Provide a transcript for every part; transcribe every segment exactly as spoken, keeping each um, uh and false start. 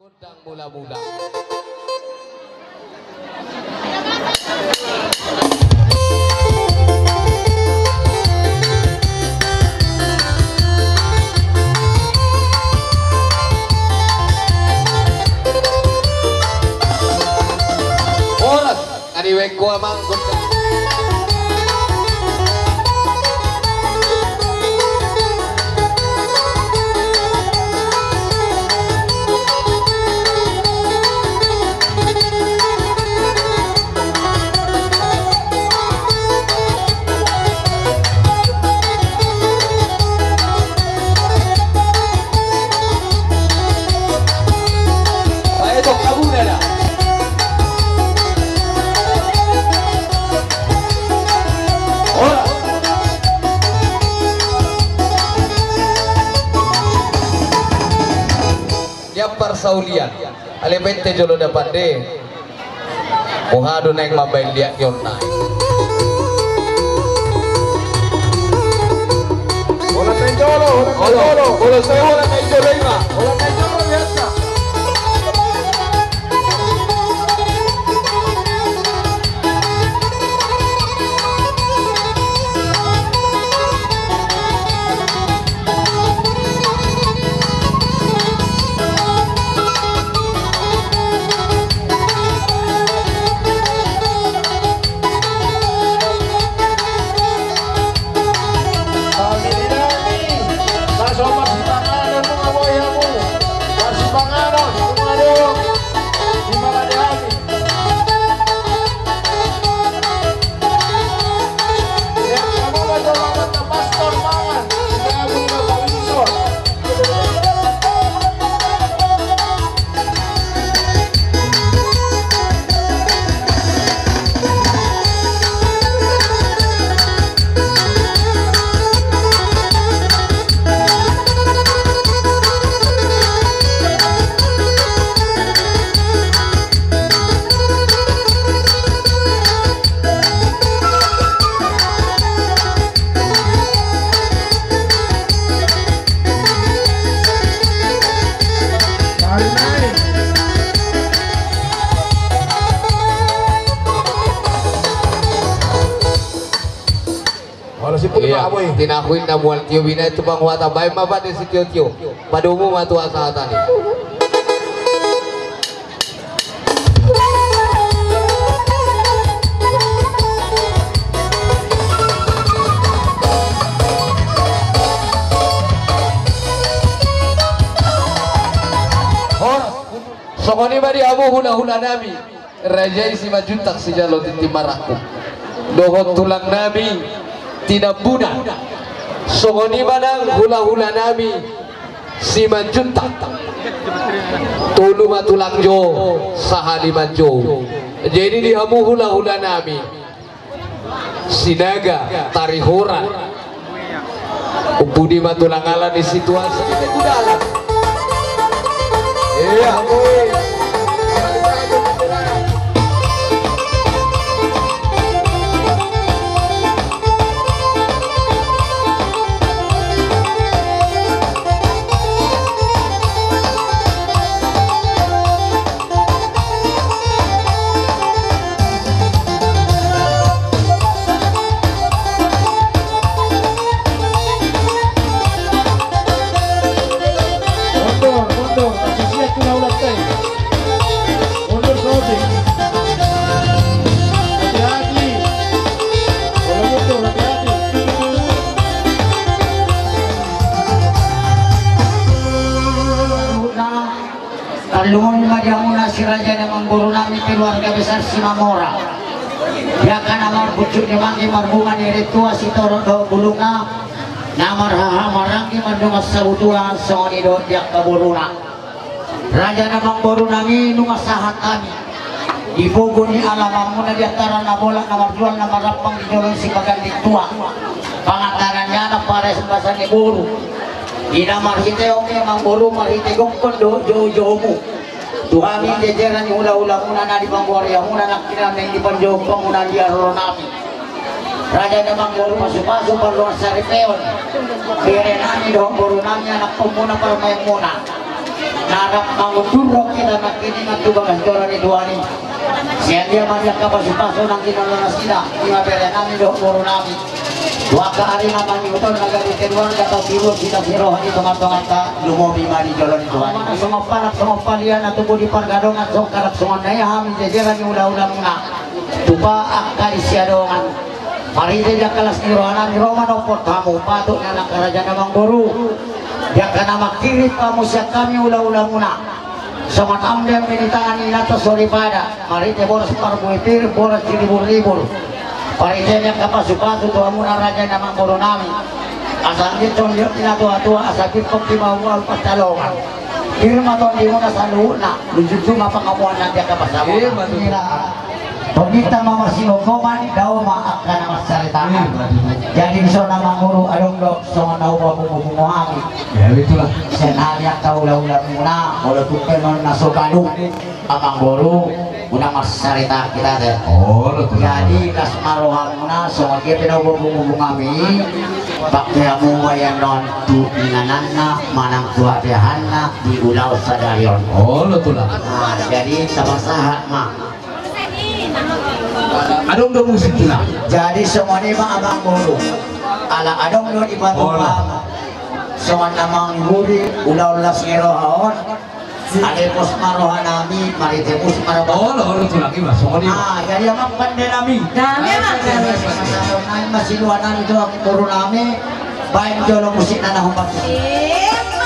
Gondang mula-mula. Horas. Adi wekku amang. Nian parsaulian, ale pente jolo dapande. Boha do naeng mambaen liat ni on nai. Holan naeng jolo, holan naeng jolo. Olo, olo, sai holan naeng jolo ima. Holan naeng jolo biasa. Iya, tinahuin na mual tio bina itu bang wata bae ma pade si tio tio. Padomu ma tu asa hata ni. Songon i ma di hamu hula-hula nami. Raja i Simanjuntak sijalo tintin marangkup dohot tulang nami Tinambunan. Songon i ma nang hula-hula nami Simanjuntak. Tolu ma tulang jo, sahali manjou. Jadi di hamu hula-hula nami Sinaga, Tarihoran. Umpudi ma tulang ala ni situasi di Tegudalan. Iya. Tarlumobi ma di hamuna si raja ni amangboru nami keluarga besar Simamora. Di angka na marbucuk ni manggi marbunga ni rintua sitorop dohot bulungna, na marhaha maranggi mardongan sabutuan songon i dohot di angka boruna. Raja ni amangboru nami nunga sahat hami. Di pogu ni alamanmuna di antara na bolak na marjual na marampang di jolo ni sipagandian tua. Pangantaran ni anak pares basa ni boru. Ina marhite oke amangboru marhite gokkon dohot jou-joumu. Tu hami jejeran ni hula-hulamuna na di panggoariamuna nangkinan na di panjouonmuna di haroro nami. Raja ni amangboru pasu-pasu parluan saripeon. Bere nami dohot boru nami anakkonmuna parumaenmuna. Na rap mangundurhon hita nangkiningan tu bagas joro ni Tuhan i. Sian dia ma di angka pasupasu nangkin on nasida, nunga bere nami dohot boru nami. Tu angka ari na mangihut on na gabe keluarga tau tibu hita siroha di tongatonganta, lumobi ma di jolo ni Tuhan i. Songon panak songon palia na tubu di pargadongan, songon halak songon na ia hami jejeran ni ulaula muna. Tupa angka di siadongan. Marhite di angka las ni roha nami ro ma nompot hamu, patut ni anak raja na mangboru. Di angka na mangkirim hamu sian hami ulaula muna. Songon amben ni tangan ni inanta soripada. Marhite boras parbue pir, boras siriburribur. Marhite ni angka pasupasu tu hamuna raja na mangboru nami. Asa anggiat songon didok ni na tuatua, asa pir pongki ma ualu pansalongan. Pir ma tondimuna saluhutna, luju-luju ma pangomoan nang di angka pasamuan. Iya, betul. Tondinta ma marsigomgoman, dao ma angka na marsaritaan. Iya, betul. Jadi dison amangboru, adong do songon na hubungu-bungu hami. Ya, itulah. Sian hami angka ulaula muna, molo tung pe non na so gadung. Amangboru, unang marsaritaan hita te. Olo, tulang. Jadi las ma rohamuna, songon dia pe na hubungu-bungu hami. Pake hamu ma ia non tu ingananna manang tu hapeahanna di ulaon sadari on. Olo, tulang. Nah, jadi tapasahat ma. Adong do musik, tulang. Jadi songon i ma amangboru. Ala adong do di patupa. Olo. Songon na manghibur ulaon las ni roha on. Alai pos ma roha nami, marhite musik ma roha. Olo, olo, tulang, ima songon i. Ah, jadi amang pande nami. Dame ma. Nami ma siluan nami tu boru nami. Baen jolo musikna na hombar. Ima.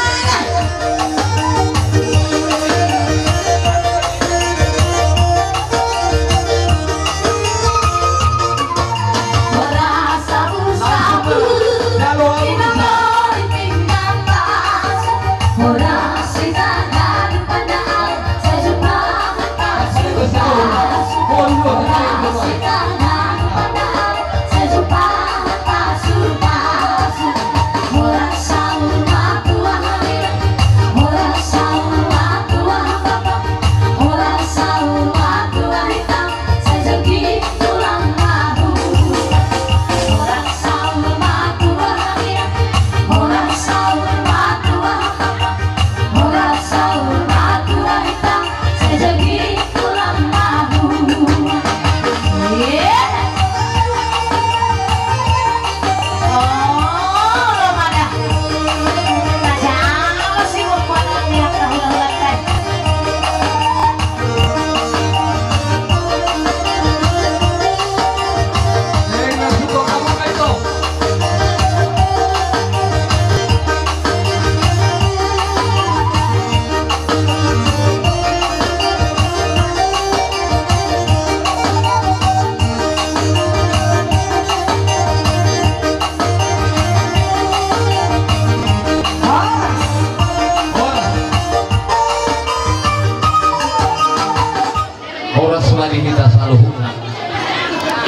Horas ma di hita saluhutna.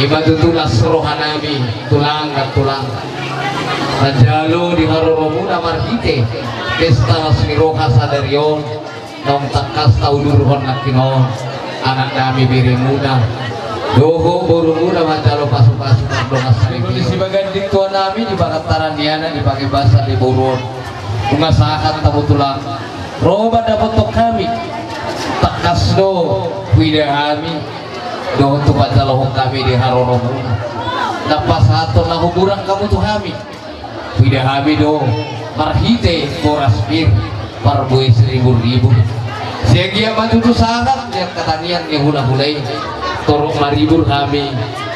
Ima tutu las roha nami, tulang dan tulang. Manjalo di haroromuna marhite pesta las ni roha sadari on, naung tangkas taudurhon nangkin on anak nami beremuna dohot borumuna manjalo pasupasu mardongan saripeon. Di sibagian di tua nami di pangantaran ni anak di pangibasan ni boru on. Nunga sahat hamu tulang. Ro ma dapothon hami. Tangkas do huida hami dohot tu panjalohon hami di haroromuna. Na pasahathon na huburan hamu tu hami. Huida hami do marhite boras pir parbue siriburribur. Sian i ma tutu sahat di angka tangiang ni hulahula i. Torop maribur hami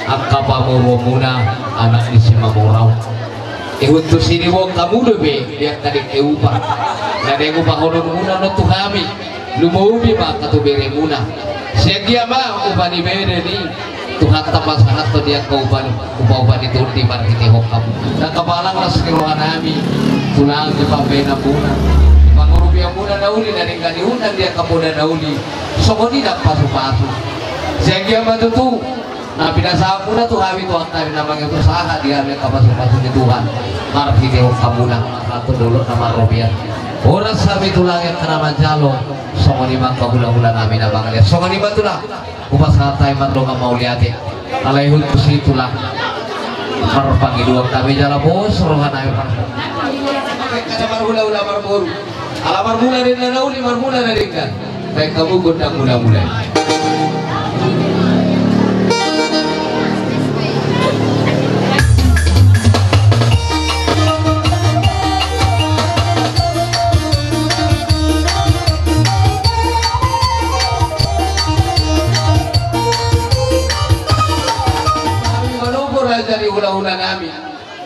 angka pamoruonmuna anak ni Simamora on. Ihut tusi diboan hamu dope di angka dengke upa na naeng upahononmuna on tu hami. Lumobi ma angka tu beremuna. Sian i ma upa ni bere ni Tuhanta pasahathon di angka upa, upa-upa ni tondi marhitehon hamu. Na angka palang las ni roha nami, tulang, di pambahenanmuna, di pangurupianmuna na uli na denggan ni unang di angka poda na uli. Songon i nang pasupasu. Sian i ma tutu na pinasahatmuna tu hami tu angka ari na mangihut, sahat di hami angka pasupasu ni Tuhan marhitehon hamuna. Satu dolok na marrobean. Horas hami tulang angka na manjalo. Songon i ma angka hulahula nami na mangalean. Songon i ma tulang. Hupasahat hami mardongan mauliate. Alai ihut tusi tulang. Marpangidoan hami jala pos roha nami. Angka na marhulahula marboru. Ala marmula denggan na uli, marmula na denggan. Baen hamu gondang mula-mula i. Nami manogot raja ni hula-hula nami.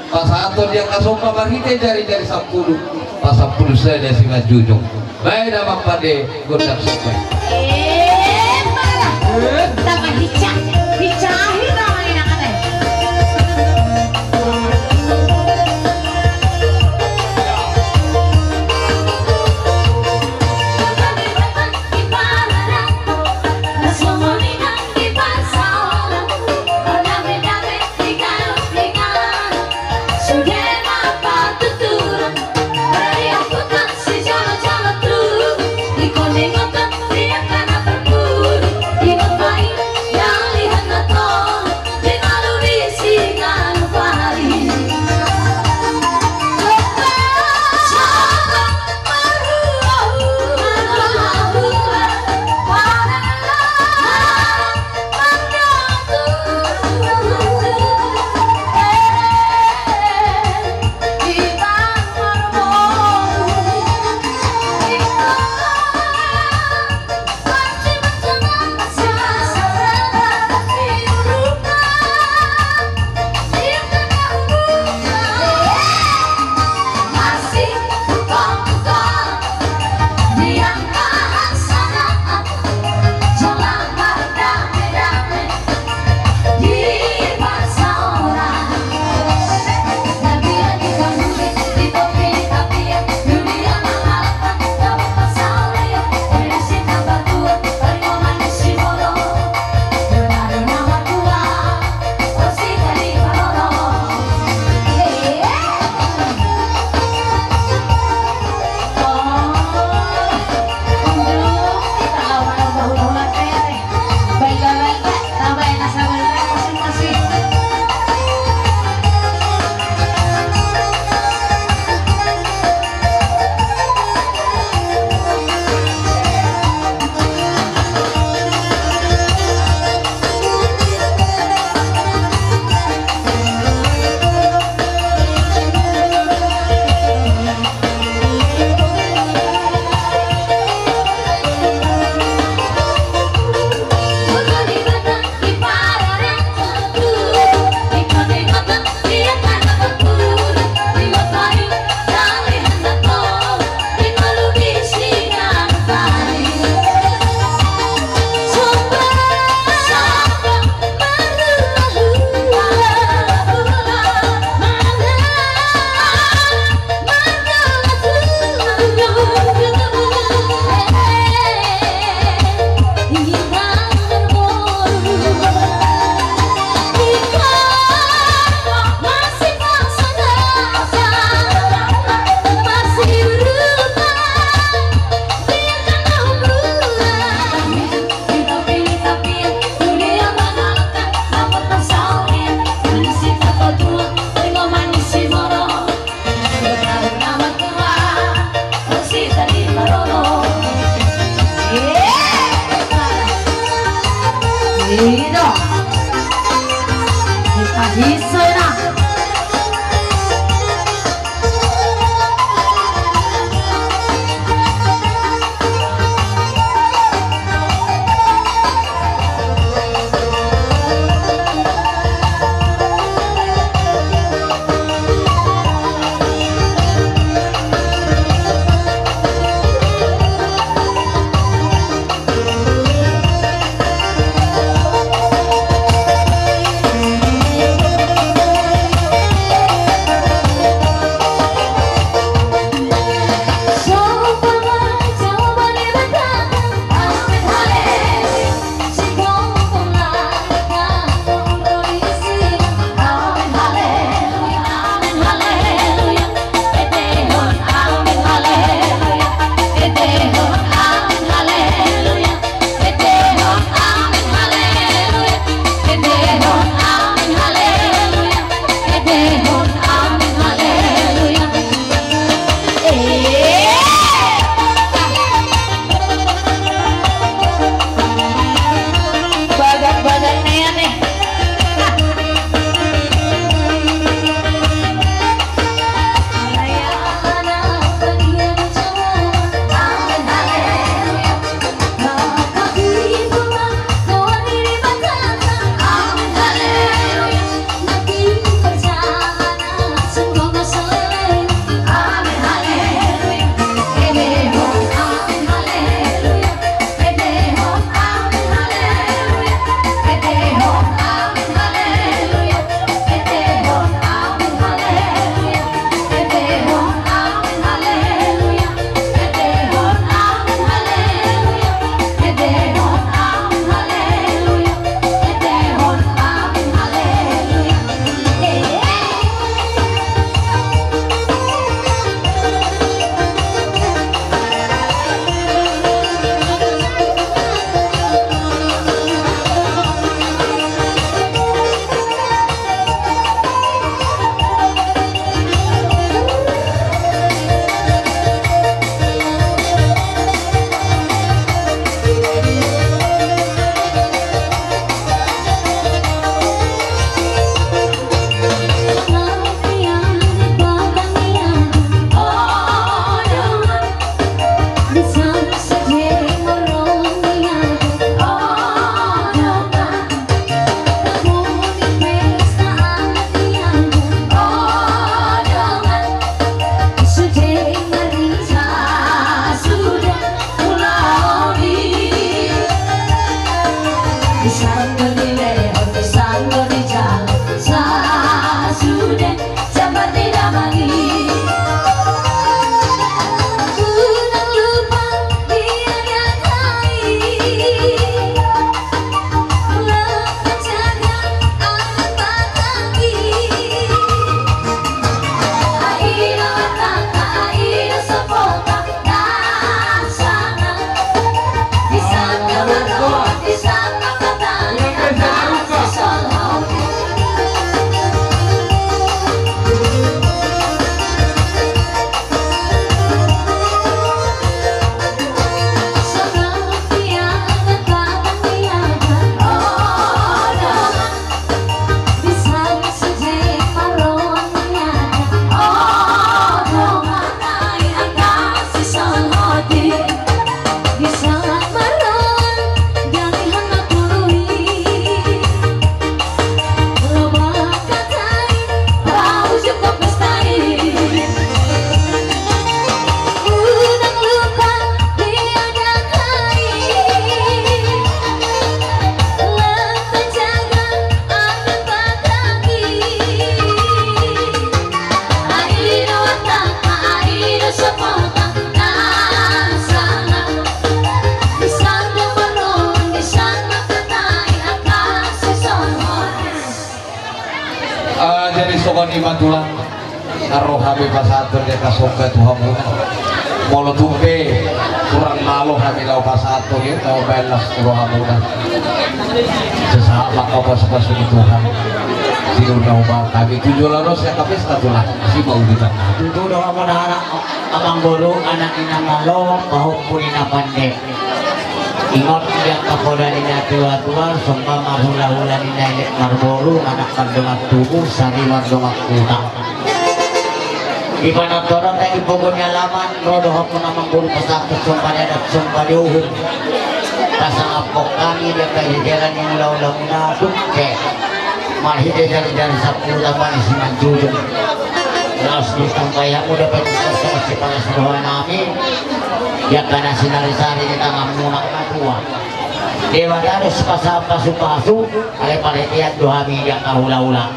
Pasahathon di angka somba marhite jari-jari sampulu, pasampulu sada simanjujung. Baen amang pande gondang somba i. Eh, parah. Eh? Tamba hinca, hinca ahi tamba hinca ahi. Ro hami pasahathon di angka somba tu hamuna. Molo tung pe kurang malo hami laho pasahathon i, tau baen las tu rohamuna. Sesahat ma angka pasupasu ni Tuhan. Sinur na upa hami tu joloan on sian angka pesta tulang. Simaulitan. Tutu do hamuna anak amangboru, anak ni na malo, pahompu ni na pande. Ingot di angka poda ni na tuatua, somba marhulahula ni na elek marboru, manang mardongan tubu, sari mardongan huta. Di panontonon na di pogu ni alaman, ro do hamuna amangboru pasahathon somba ni adat, somba ni uhum. Pasangaphon hami di angka jajalan ni hulahula muna, tung pe marhite jarijari sampulu tamba ni simanjujung. Laos ditambai hamu dope tu songon sipalas roha nami di angka na sinarisari ni tanganmuna na tua. Debata do sipasahat pasupasu, alai parhitean do hami di angka hulahula.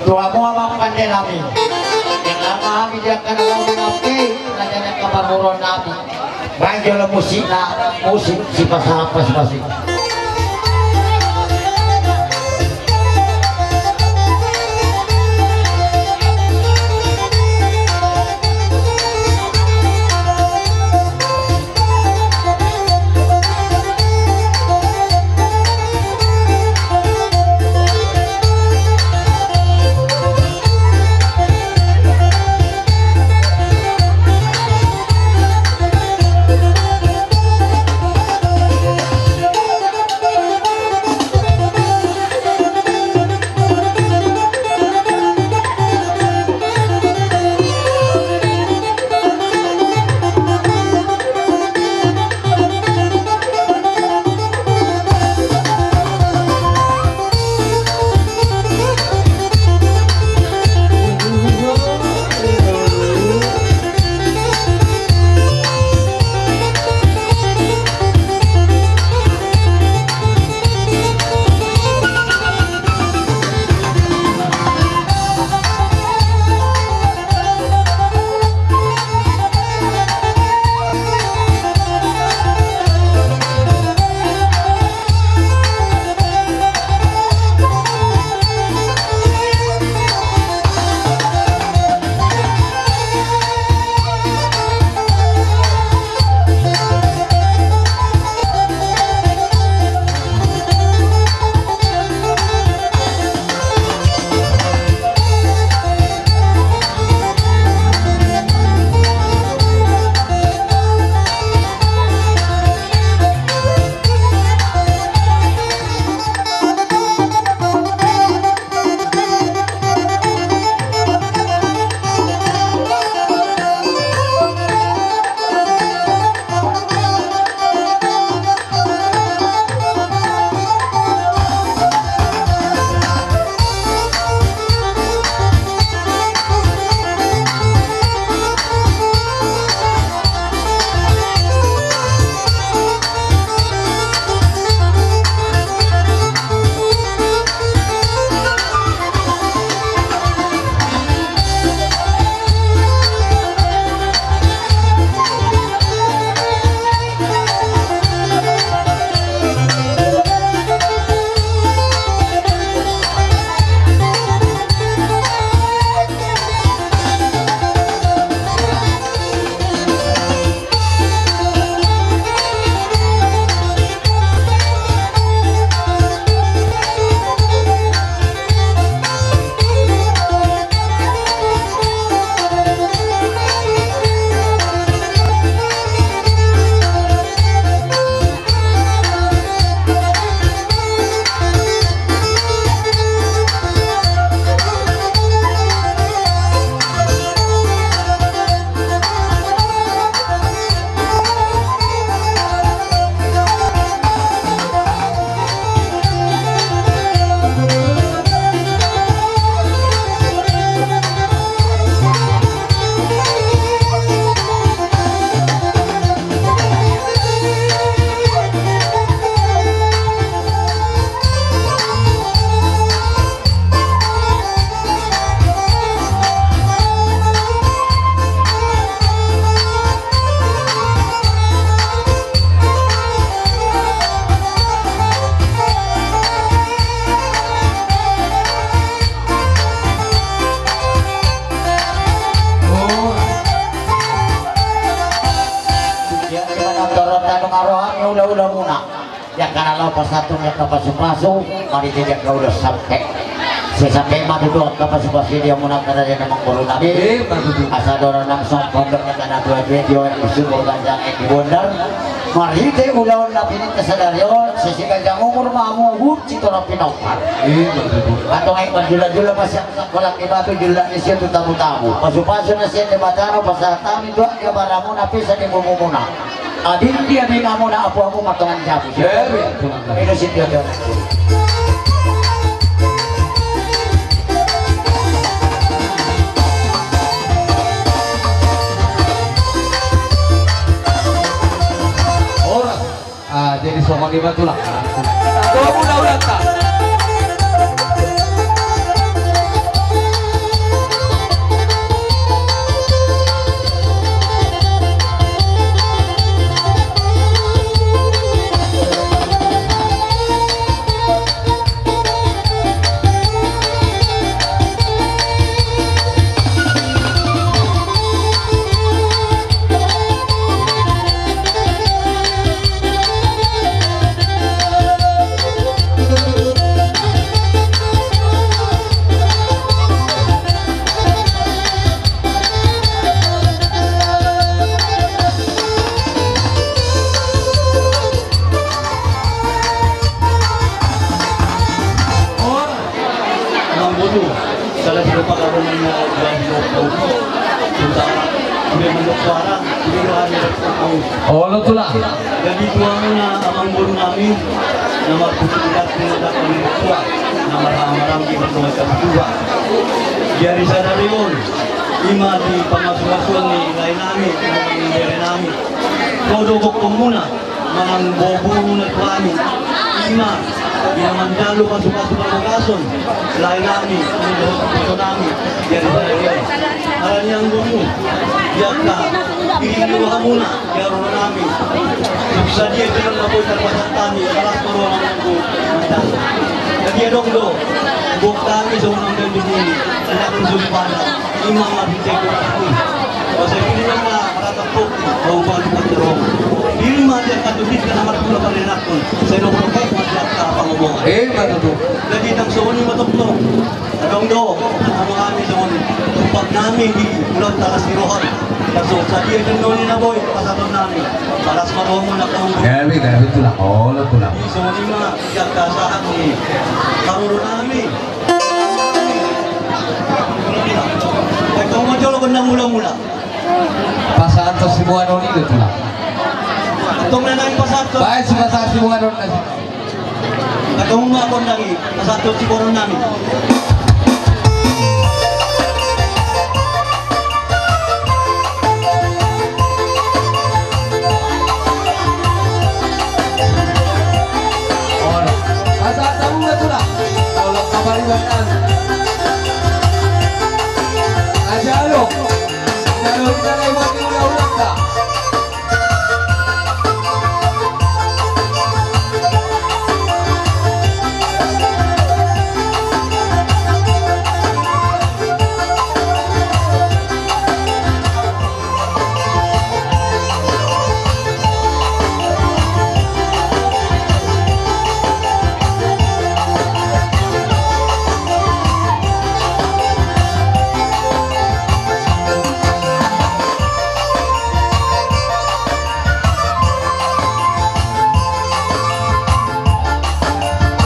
Tu hamu amang pande nami, jala hami di angka na laho mangampe raja ni angka parboruon nami. Baen jolo musikna, musik sipasahat pasupasu. Ulaula muna. Ia angka na laho pasahat tu angka pasupasu, marhite angka ulos sampe. Sai sampe ma tutu angka pasupasu i di hamuna angka raja ni amangboru nami. Eh, patutu. Asa dohonon nami songon pandok ni angka na tuatua i, tio aek di sumur, ganjang aek di bondar. Marhite ulaon na pinangido sadari on, sai siganjang umur ma hamu ahu tu sitoran pinompar. Eh, patutu. Antong aek marjulajula ma sian sangkolang ni batu, jula ni sio tu tabutabu. Pasupasu na sian Debata on pasahat hami tu angka baramuna, pesa ni bumumuna. Adong di abingamuna, apuamu ma tongan jabu. Iya, iya. Ino si dia dia. Ora. Ah, jadi songon i ma tulang. Dua puluh ulang ta. Ora. Amangboru, salah satu pakabunan na gaji opo. Sudah, sudah mendok suara, sudah doa mendok suara. Olo tulang. Jadi tuamuna amangboru nami, na marpusuk idak, na marpusuk idak, na marhamaranggi, na marhamaranggi. Jadi sadari on, i ma di pamasumasuon ni lae nami, ni bere nami. Ro do gokhonmuna manang bobomu na tu hami. I ma, i na manjalo pasupasu parbagason lae nami, pasupasu nami. Jadi sadari on, ala ni anggomu, i angka, i ni rohamuna. Ia roha nami. Sadia pe na boi tarpasahat hami, salah tu roha nami. Jadi adong do gok hami songon on di sini. Tidak bersumpah. I ma marhite gok hami. Masa ini memang rata pok. Kau balik pacarom. Ini mah dia kata kita nama pula pada nakon. Saya dong pakai mati apa ngomong. Eh, betul. Jadi tak songon i ma tongtong. Adong do, adong hami songon tumpak nami di Pulau Talas di roha. Langsung sadia jendoni na boi pasahaton nami. Palas ma rohamu na kau. Gabe, gabe tulang, olo tulang. Di songon i ma, i angka sahat ni haroro nami. Baik, kau mau jolo gondang mula-mula. Pasahathon siboanon i do tulang. Antong na naeng pasahathon. Baik, sipasahat siboanon na. Antong ma gondang i, pasahathon siboanon nami. Olo. Pasahat hamu ma tulang. Olo, kapariban nami. Aja lo. Aja lo, kita lewat di ulang-ulang ta.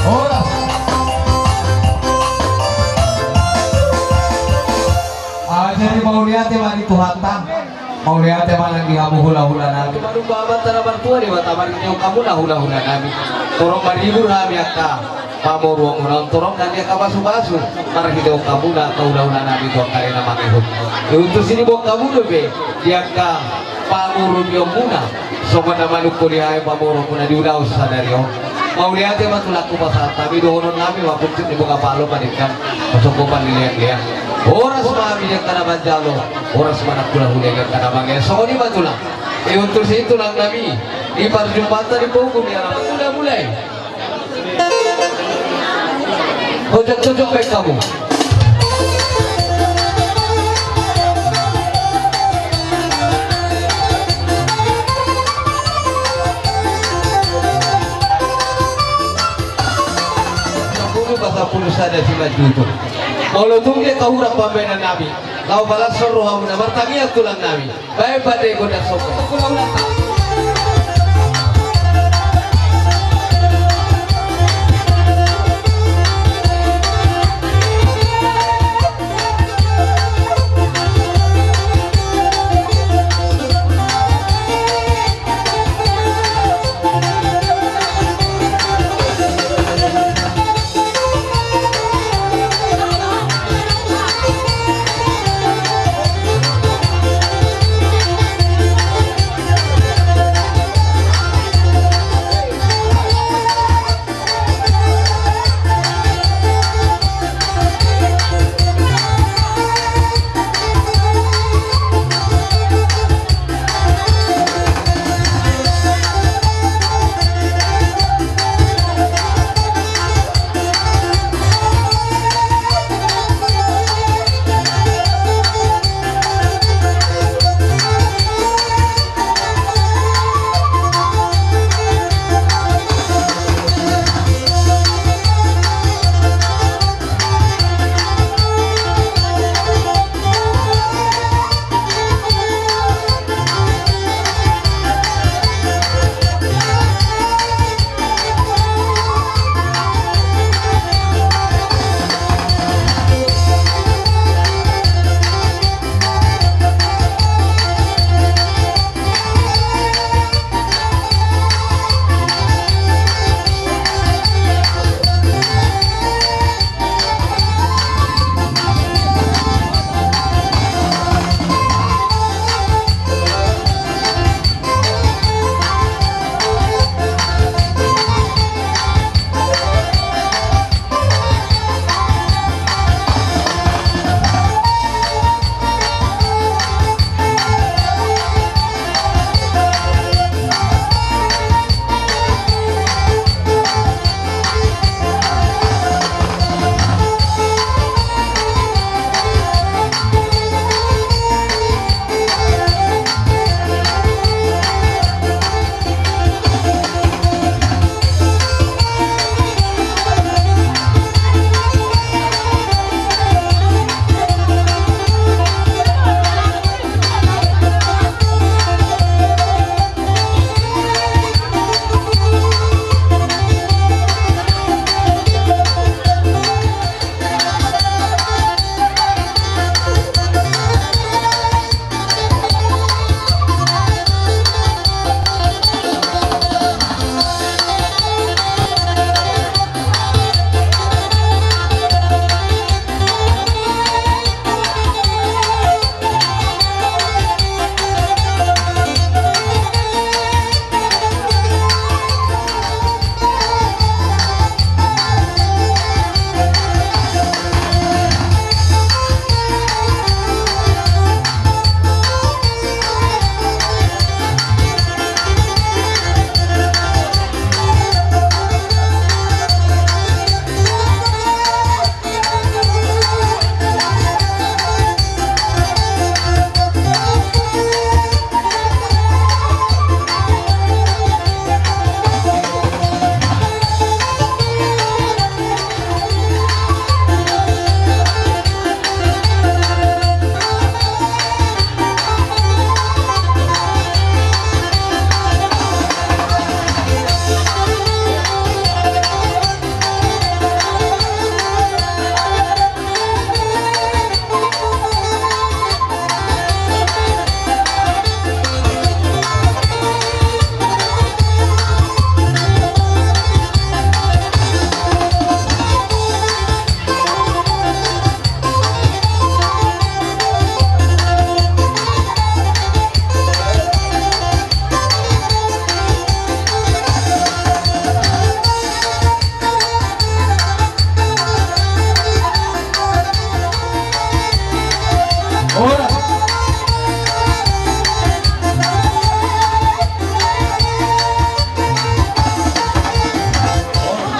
Horas. Ah, jadi mauliate ma di Tuhanta. Mauliate ma nang di hamu hula-hula nami. Marhite Amanta na martua Debata, marhite hamuna hula-hula nami. Torop marhibur hami angka pamoruonmuna on, torop nang di angka pasu-pasu. Marhite hamuna angka hula-hula nami tu angka ari na mangihut. Di utus i diboan hamu dope di angka pamoruonmuna. Songon na manungkun i hami pamoruonmuna di ulaon sadari on. Mauliate ma tulangku, pasahat hami dohonon nami ma puncuk ni bunga palo, paningkan pasonggopan ni leang-leang. Horas ma hami di angka na manjalo, horas ma nang hula-hula di angka na mangehe. Songon i ma tulang. Iutus i tulang nami, di parjumpaanta di pogu ni alaman mula-mula i. Ojak cocok baik kamu. Sada Simanjujung. Molo tung dia kahurang pambahenan nami, laho palas rohamuna martangiang tulang nami. Baen pande gondang somba.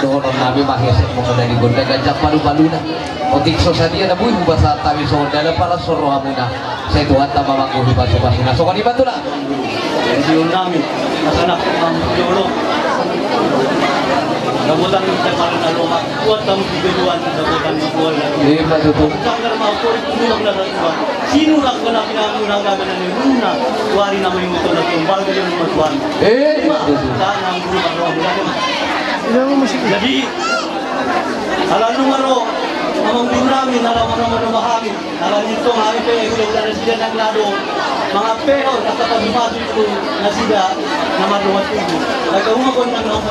Dohonon nami ma hesek mangula ni gondang ganjang palu-paluna. Otik so sadia na boi hupasahat hami songon dalan palas rohamuna. Sai Tuhanta ma manggohi pasu-pasuna. Songon i ma tulang. Jadi nami, pasanak, jolo. Dapotan ni Tuhan na lomak, buat kami di keduan, dapotan ni Tuhan na lomak. Iya, Pak, betul. Sanggar ma, kori kuduak na satuan. Sinulak na pinamuna gana na nuna, wari na maimuto na tumbal dari rumah Tuhan. Eh, iya, betul. Tanang rumah Tuhan. Jadi, ala nunga ro, amang guru nami, na ro, na ro, na ro, hami. Ala ni tong hami pe, hula-hula nasida nang na do mangampehon angka pasupasu tu nasida na mardongan tubu. Angka uma kon nang nong.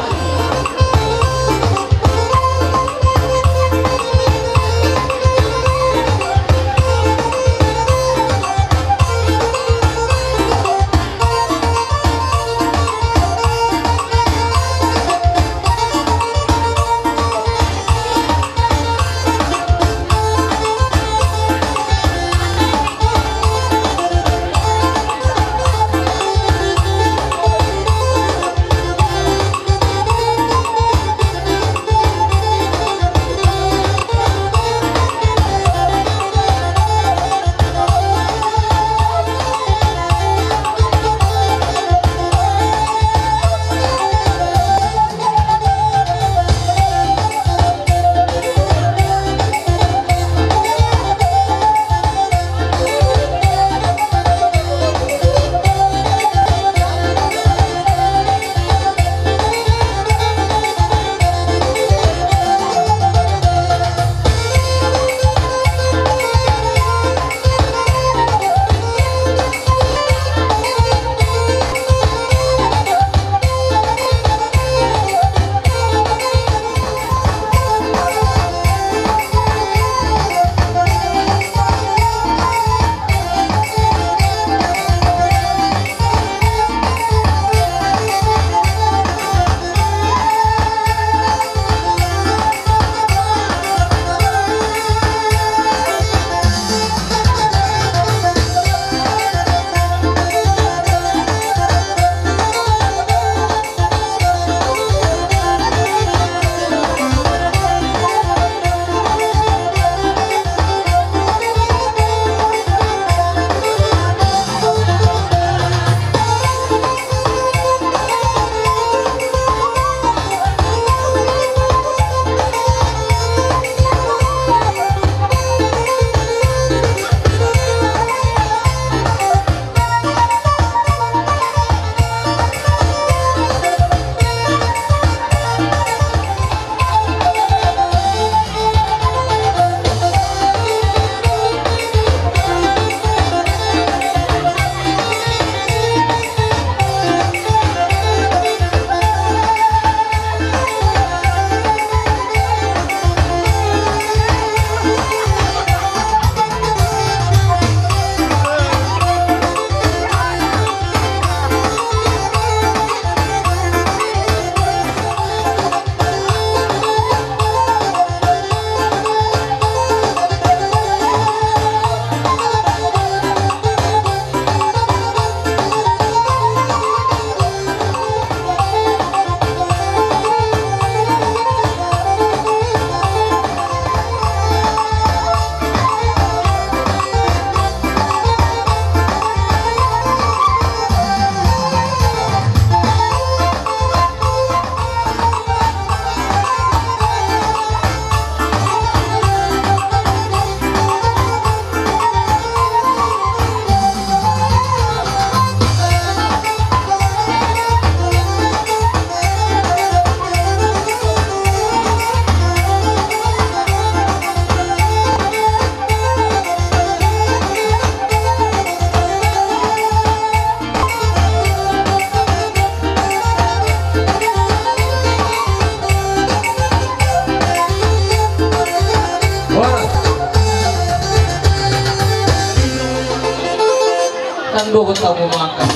Kan dohot hamu makan.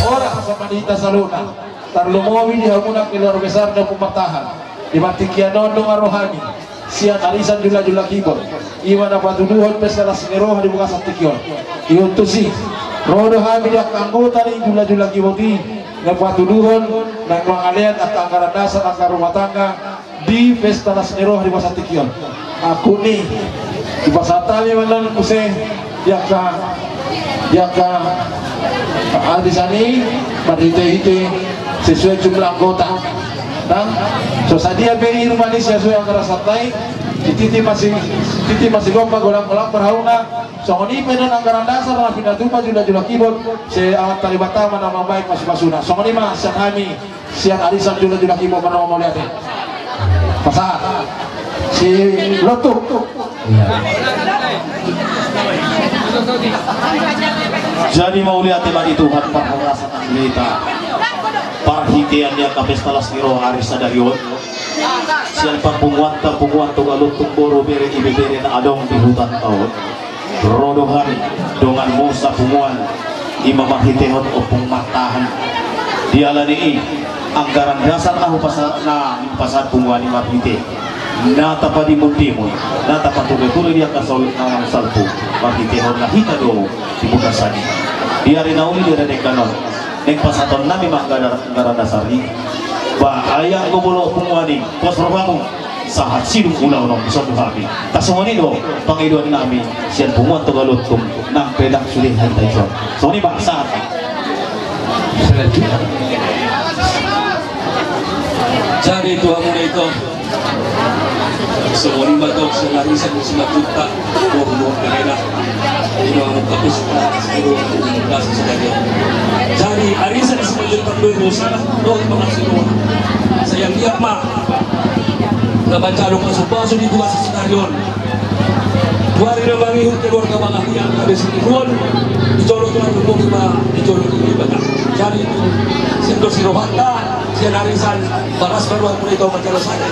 Ora, sama di hita saluhutna. Tarlumobi di hamuna keluarga besar Ompu Martahan. Di partingkian on nunga ro hami sian arisan jumlah-jumlah kibor. Ima na patuduhon pesta las ni roha di bagasan tingki on. Diutusi. Ro do hami di angka anggota ni jumlah-jumlah kibor i. Na patuduhon, na mangalean angka anggaran dasar, angka rumah tangga. Di pesta las ni roha di bagasan tingki on. Aku ni, di bagasan hami manang muse, di angka, di angka, arisan i, marhite-hite, sesuai jumlah anggota. Nang, so sadia pe i rupani sesuai angka rasatai, di titi masing, titi masing lomba golang-golang berhauna, songon i pe nang anggaran dasar, na pinatupa jula-jula kibot, se, ah, tali batama nama baik masu-masuna. Songon i ma, sian hami, sian arisan jula-jula kibot, mauliate. Pasahat. Si Lotuk. Iya. Jadi mauliate ma di Tuhan parhorasan hita. Parhitean ni angka pesta las ni roha ari sadari on. Sian parpunguanta, punguan Toga Lontung boru bere ibebere na adong di huta on. Ro do hami dongan musa punguan i ma marhitehon ompung martahan. Diala ni i anggaran dasar na hupasahat, na hupasahat punguan i marhite na tapadimun-dimun, na tapatule-tule di angka sauluna na salpu, marhitehon na hita do di bagasan i. Di ari na uli di ari na denggan on. Naeng pasahaton nami ma anggaran, anggaran dasar i. Ba, ai anggo molo punguan i, pos rohamu, sahat sidung ulaon on, songon hami. Tarsongon i do pangidoan nami sian punguan Toga Lontung, nang pe ndang sude hita ison. Songon i ma, sahat. Jadi tu hamu na ito. Songon i ma tong sian arisan ni si Majuta, boru ni berena. Ima mungkapus, boru ni berena. Jadi arisan ni si Majuta, boru ni berena. Dohot ma hamu, sai anggiat ma na manjalo pasu-pasu di bagasan sadari on. Tuari na mangihut keluarga mangahuya, habis keluar di jolo Tuhan, di jolo Tuhan. Jadi sian dos ni rohanta, sian arisan Bagas Baru, aku na ito manjalo saja.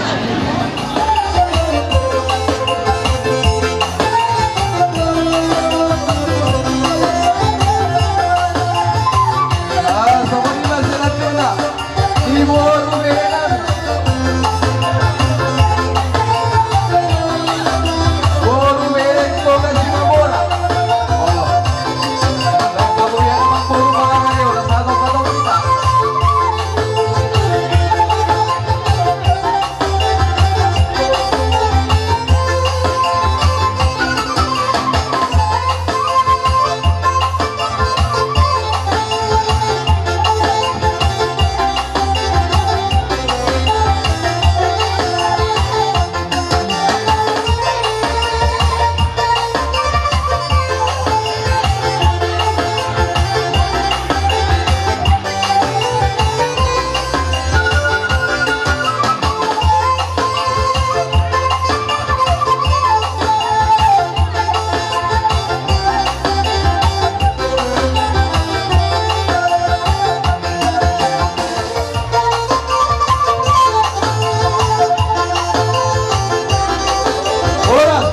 Horas.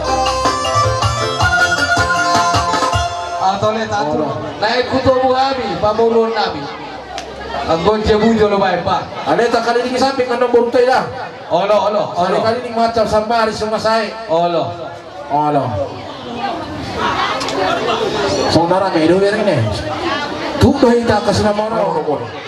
Atau le tatu. Horas. Naeng hutobu hami pamoruon nami. Anggo jabu jolo baen, ba. Ale, takalilingi samping, annon borunta i da. Olo, olo, olo. Kaliling macam sambari sunga sae. Olo. Olo. Saudara, kayak dulu ya, ini. Tuh, doh, hita kasih nama orang.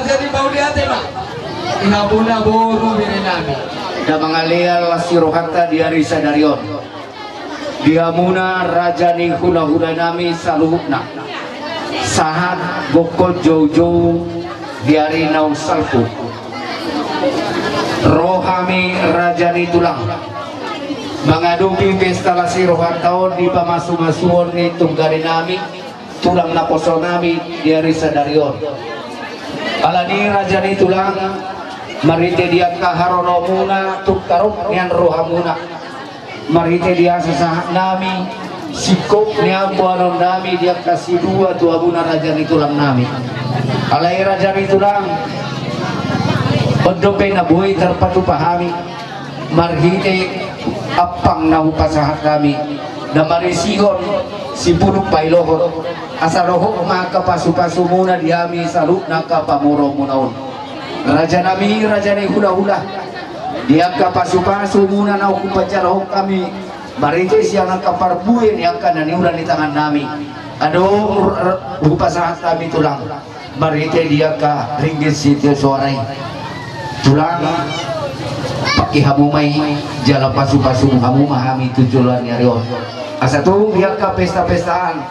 Jadi mauliate ma. Di hamuna boru bere nami. Damang ale, las ni rohanta di ari sadari on. Di hamuna raja ni hula-hula nami saluhutna, sahat gokhon joujou di ari naung salpu, ro hami raja ni tulang mangadopi pesta las ni rohanta on di pamasu-masuon ni tunggane nami, tulang naposo nami di ari sadari on. Alani raja ni tulang, marhite di angka haroromuna tung tarop nian rohamuna, marhite di asa sahat nami, singkop ni amboanon nami di angka sidua tu hamuna raja ni tulang nami. Alai raja ni tulang, on dope na boi tarpatupa hami marhite ampang na hupasahat hami, na marisihon sipulung pailohon, asa dohot ma angka pasu-pasumuna di hami saluhutna angka pamoromuna on. Raja nami, raja ni hula-hula, di angka pasu-pasumuna na hupajalohon hami marhite sian angka parbue ni angka na niula ni tangan nami, adong hupasahat hami tulang. Marhite di angka ringgit sitio soara i, tulang, pangke hamu ma i, jala pasu-pasu hamu ma hami tu joloan ni ari on. Asa tung di angka pesta-pestaan,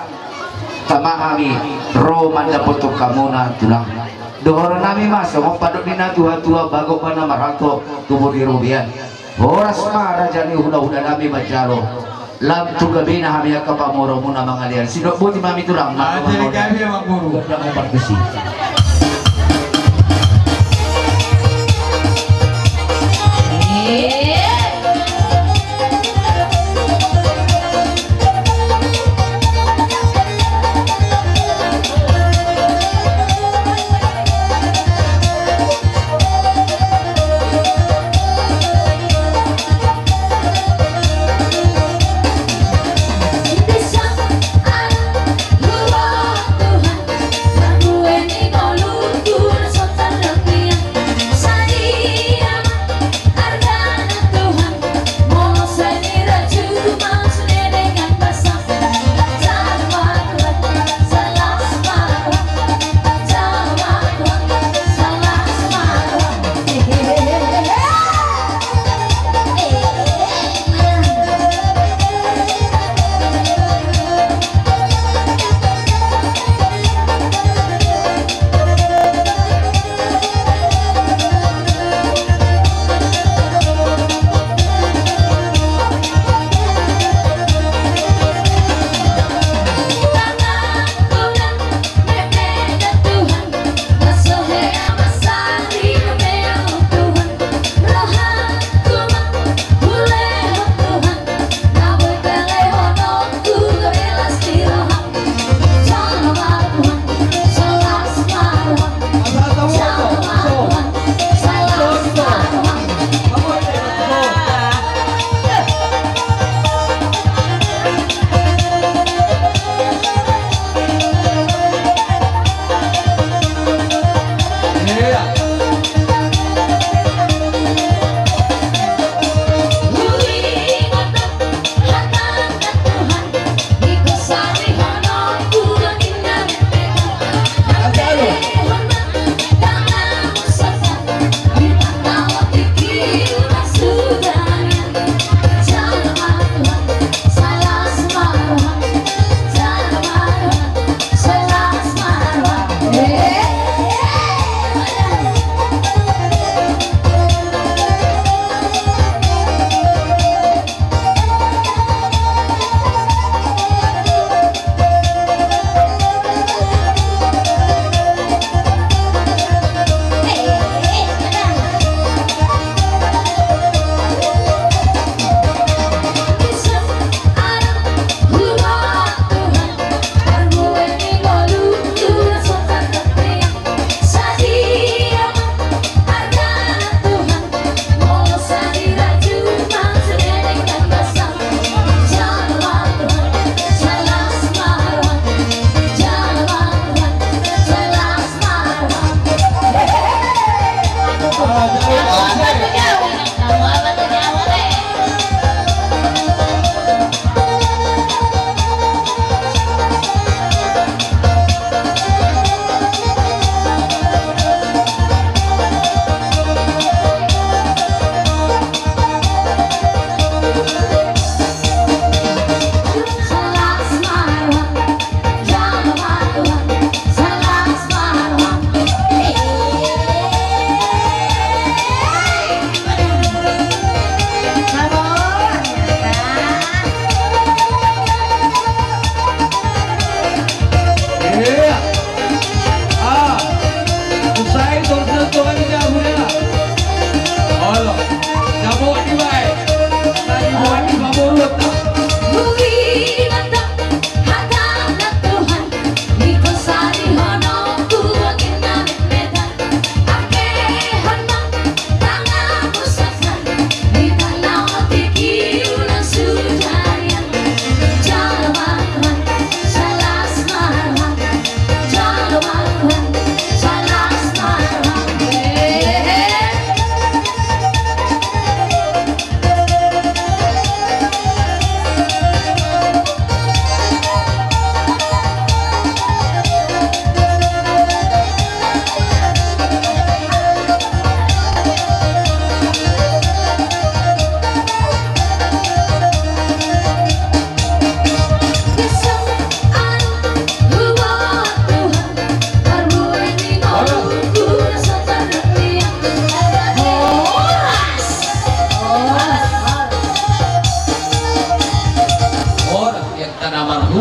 tama hami ro mandapothon hamuna tulang. Dohonon nami ma songon pandok ni na tua-tua, bagot ma na marhalto, tubu di robean. Horas ma raja ni hula-hula nami manjalo. Lam tu gabena hami angka pamoromuna mangalean. Sidok boti ma hami tulang. Ate gabe ma guru. Gondang parkusi.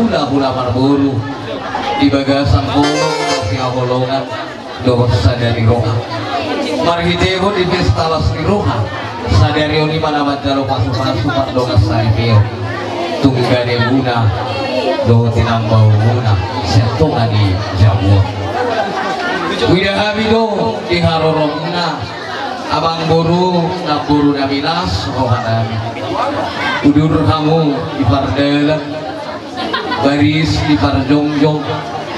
Hulahula marboru di bagasan holong, sihaholongan dohot sada ni roha. Marhitehon di pesta las ni roha, sadari on i ma na manjalo pasupasu pardongan saripeon tu gabebuna dohot inang bahulmuna sian tonga ni jabu on. Huida hami do di haroromuna, amangboru, namboru nami, las rohanami. Udur hamu di pardalan, baris di parjongjong,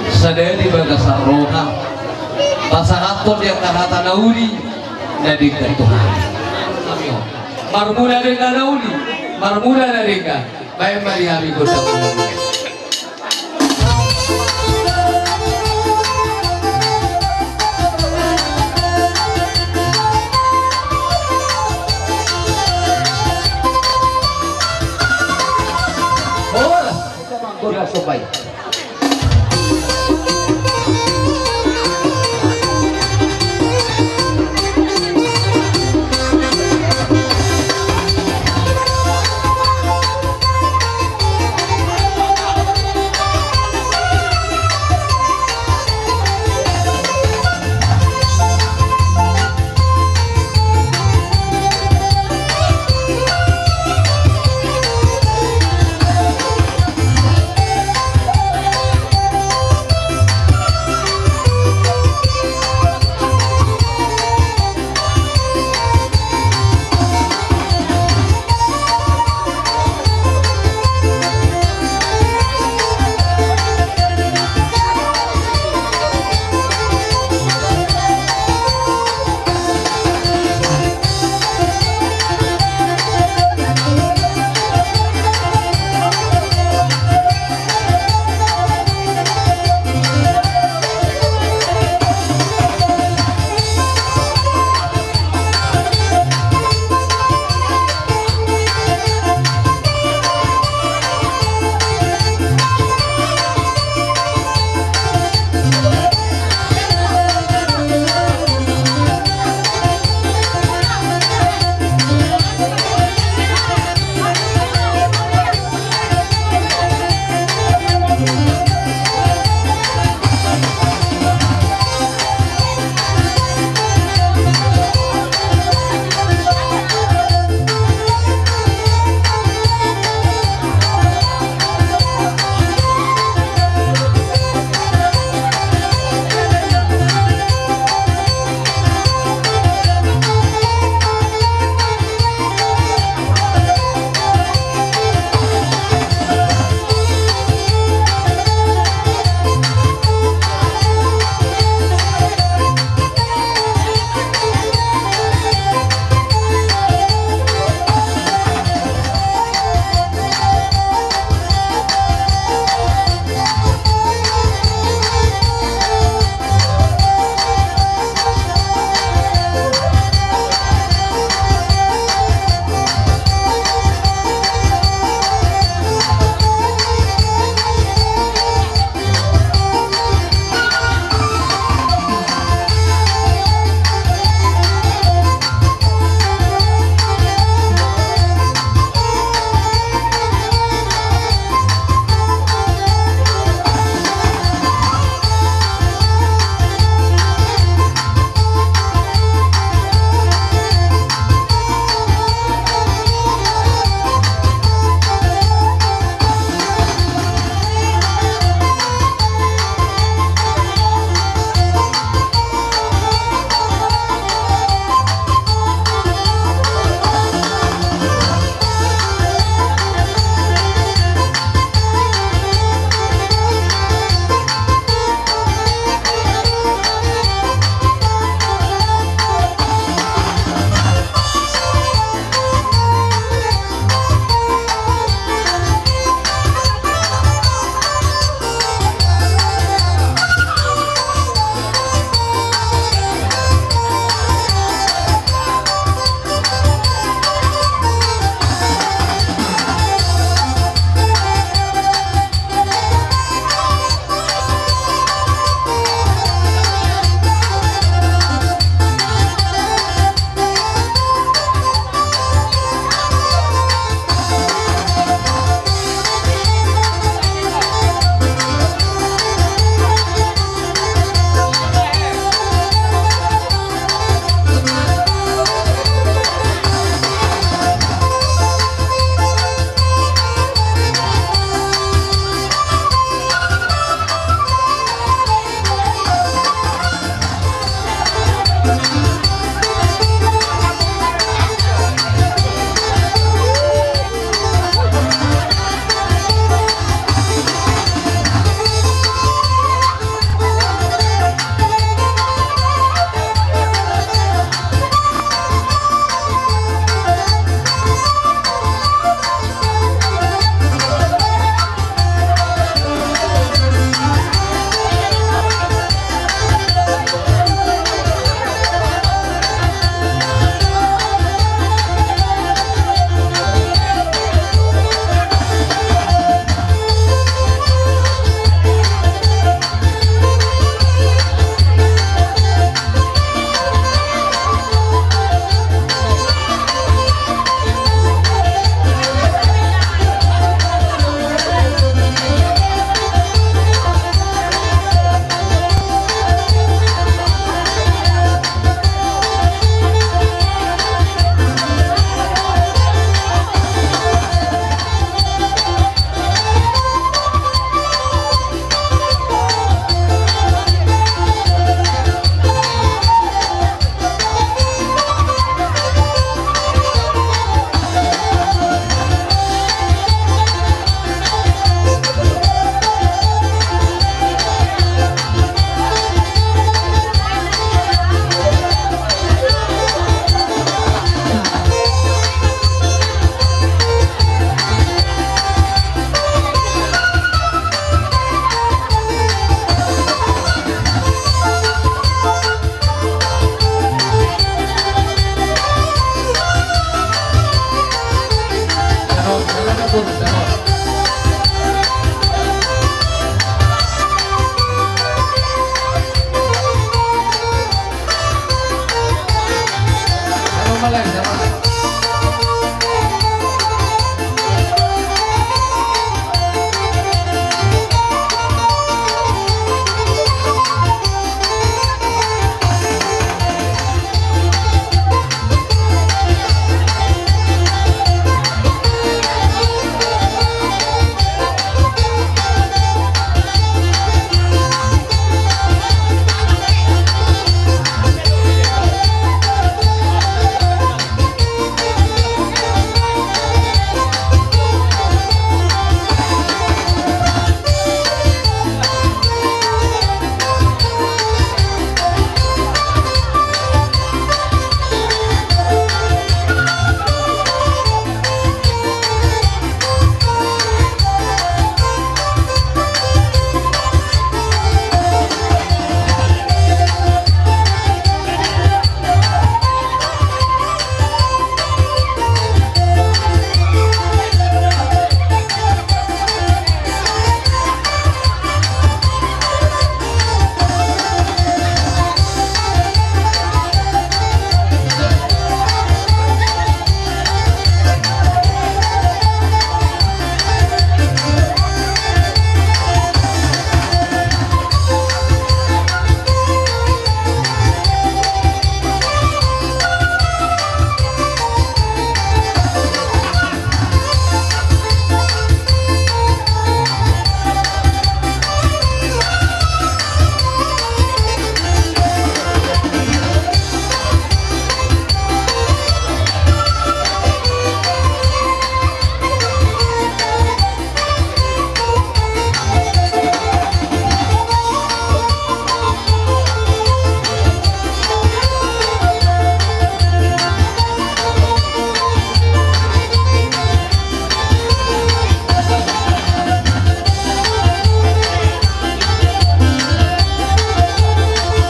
sada di bagasan roha, pasahathon di angka hata na uli na denggan tu hami. Marmula denggan na uli, marmula na denggan. Baen ma di hami gondang.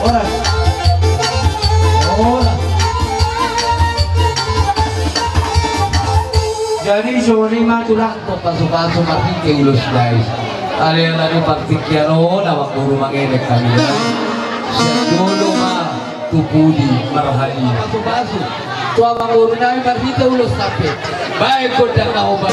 Horas. Horas. Jadi songon i ma tulang, pasupasu marhite ulos dais. Alai na di partingkian on, amangboru, mangelek hami. Sian jolo ma tu pudi marhali. Pasupasu tu amangboru nami marhite ulos sampe. Baen gondang na hombar.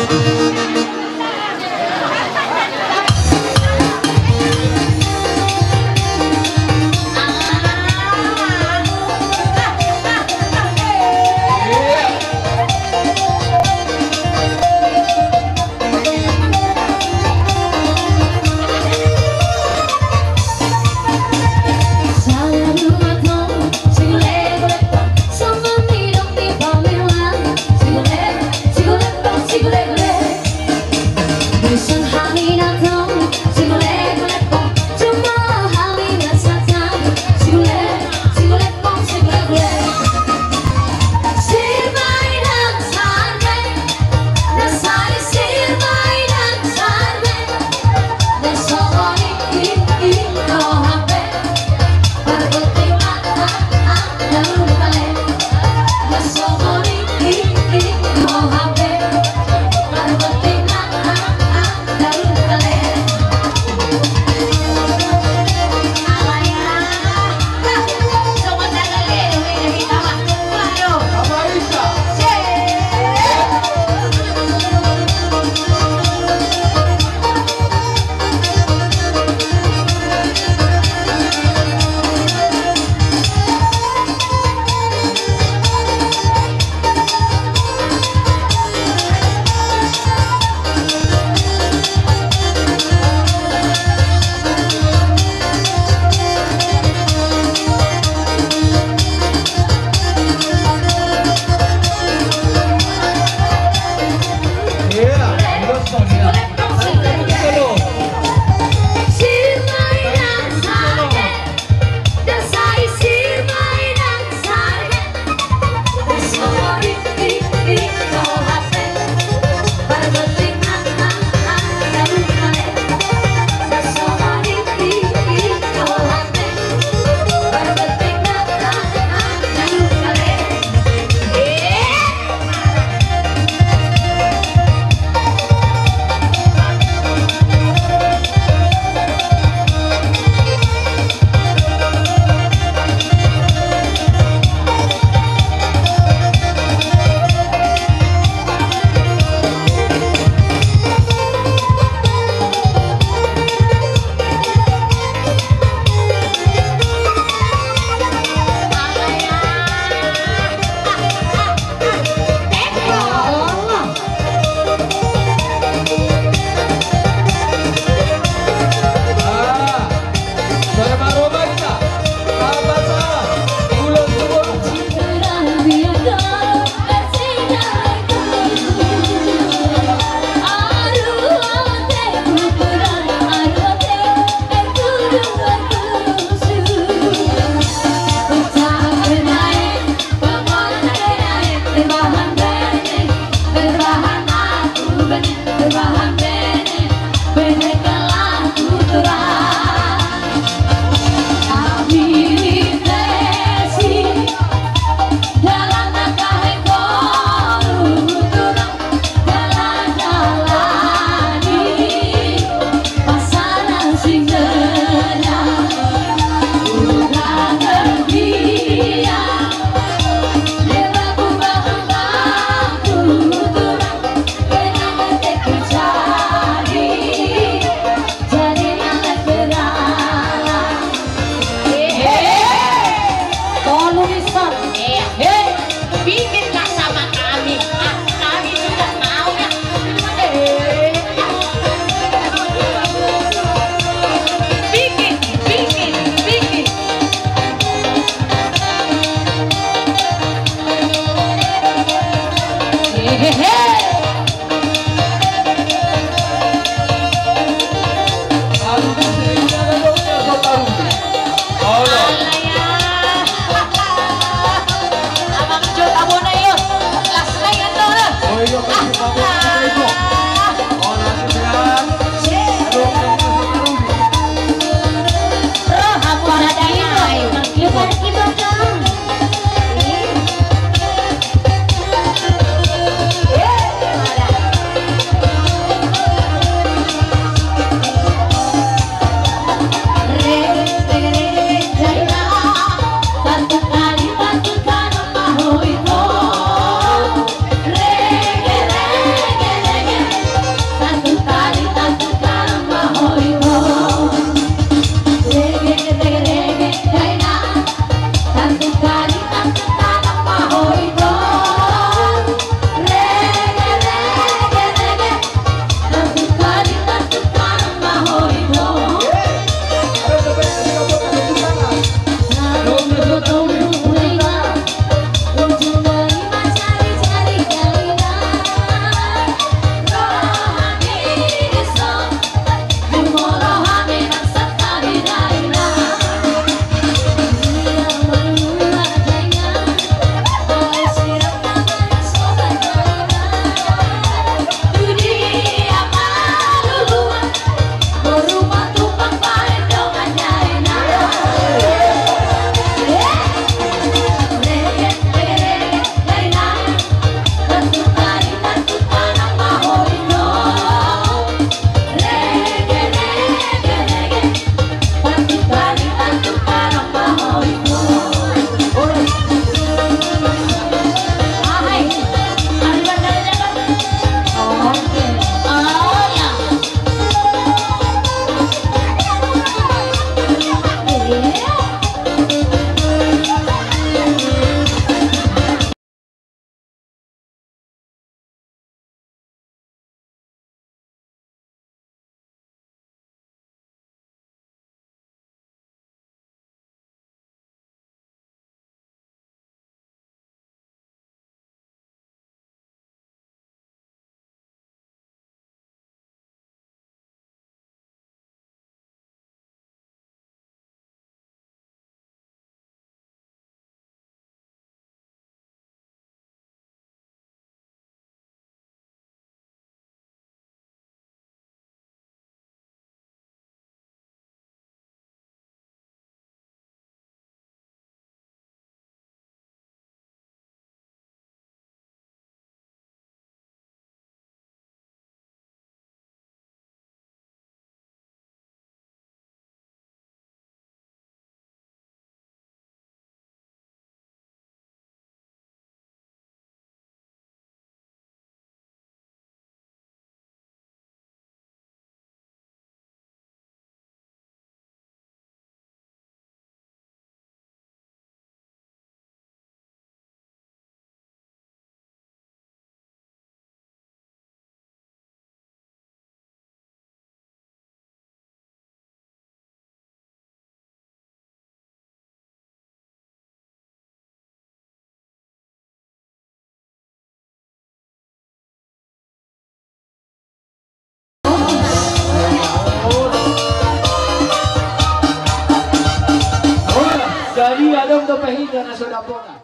Jadi adong dope hita na so dapotan.